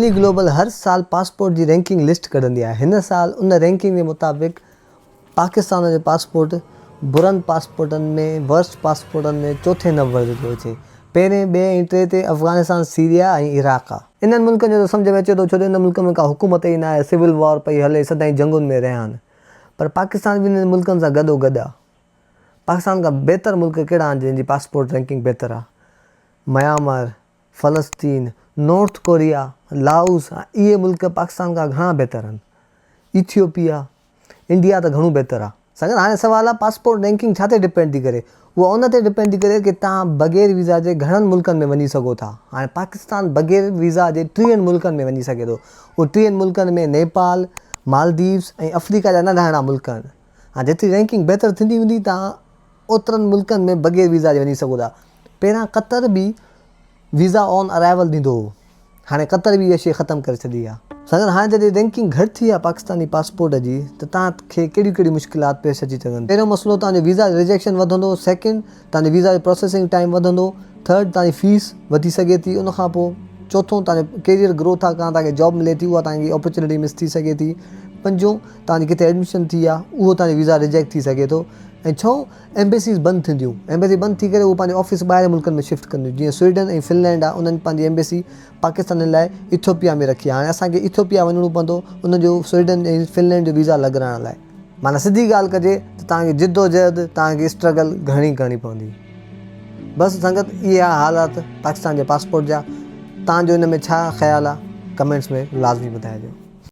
ملي گلوبل هر سال پاسپورٽ جي رينڪنگ لسٽ ڪڍندي آهي. هن سال ان رينڪنگ جي مطابق پاڪستان جو پاسپورٽ برن پاسپورٽن ۾ ورسٽ پاسپورٽن ۾ چوٿين نمبر تي ٿو اچي. پهرين، ٻئي ۽ ٽئين تي افغانستان، سيريا ۽ عراق آ. انهن ملڪن جو ته سمجهه ۾ اچي ٿو ڇو جو انهن ملڪن ۾ ڪا حڪومت ئي ناهي، سول وار پئي هلي، سدائين جنگن ۾ رهيا آهن. پر پاڪستان به انهن ملڪن سان گڏو گڏ آ. پاڪستان کان بهتر ملڪ ڪهڙا آهن جن جي پاسپورٽ رينڪنگ بهتر آ؟ ميانمار، فلسطين، نارٿ ڪوريا، لاوس اهي ملڪ پاڪستان کان گهڻا بهتر آهن. ايٿيوپيا، انڊيا ته گهڻو بهتر آهي. سنگت هاڻي سوال آهي پاسپورٽ رينڪنگ ڇا تي ڊپينڊ ٿي ڪري؟ اها ان تي ڊپينڊ ٿي ڪري ڪي توهان بغير ويزا جي گهڻن ملڪن ۾ وڃي سگهو ٿا. هاڻي پاڪستان بغير ويزا جي ٽيهن ملڪن ۾ وڃي سگهي ٿو. اهي ٽيهن ملڪن ۾ نيپال، مالديوز ۽ آفريڪا جا ننڍا ننڍا ملڪ آهن. هاڻي جيتري رينڪنگ بهتر ٿيندي ويندي توهان اوترن ملڪن ۾ بغير ويزا جي وڃي سگهو ٿا. پهريان قطر به ويزا آن ارائيول ڏيندو هو. هاڻي قطر به اها شيء ختم ڪري ڇڏي آهي. سنگت هاڻي جڏهن رينڪنگ گهٽ ٿي آهي پاڪستاني پاسپورٽ جي ته توهان کي ڪهڙيون ڪهڙيون مشڪلات پيش اچي سگهن ٿيون. پهريون مسئلو توهان جو ويزا ريجيڪشن وڌندو، سيڪنڊ توهان جو ويزا جو پروسيسنگ ٽائيم وڌندو، ٿرڊ توهان جي فيس وڌي سگهي ٿي، ان کان پوء چوٿون توهان جو ڪيريئر گروٿ آهي ڪا توهان کي جاب ملي ٿي اها توهان جي اپرچونٽي مس ٿي سگهي ٿي، پنجون توهان جي ڪٿي ايڊميشن ٿي آهي اهو توهان جو ويزا ريجيڪٽ ٿي سگهي ٿو ۽ ڇهون ايمبيسيز بند ٿينديون، ايمبيسي بند ٿي ڪري اهي پنهنجي آفيس ٻاهرين ملڪن ۾ شفٽ ڪنديون جيئن سوئيڊن ۽ فنلينڊ آهي انهن پنهنجي ايمبيسي پاڪستانين لاء ايٿوپيا ۾ رکي آهي هاڻي اسان کي ايٿوپيا وڃڻو پوندو انهن جو سوئيڊن ۽ فنلينڊ جو ويزا لڳرائڻ لاء. معنيٰ سڌي ڳالهه ڪجي ته توهان کي جدوجهد توهان کي اسٽرگل گهڻي ڪرڻي پوندي. بس سنگت اهي آهي حالات پاڪستان جي پاسپورٽ جا توهان جو ان ۾ ڇا خيال آهي ڪمينٽس ۾ لازمي ٻڌائجو.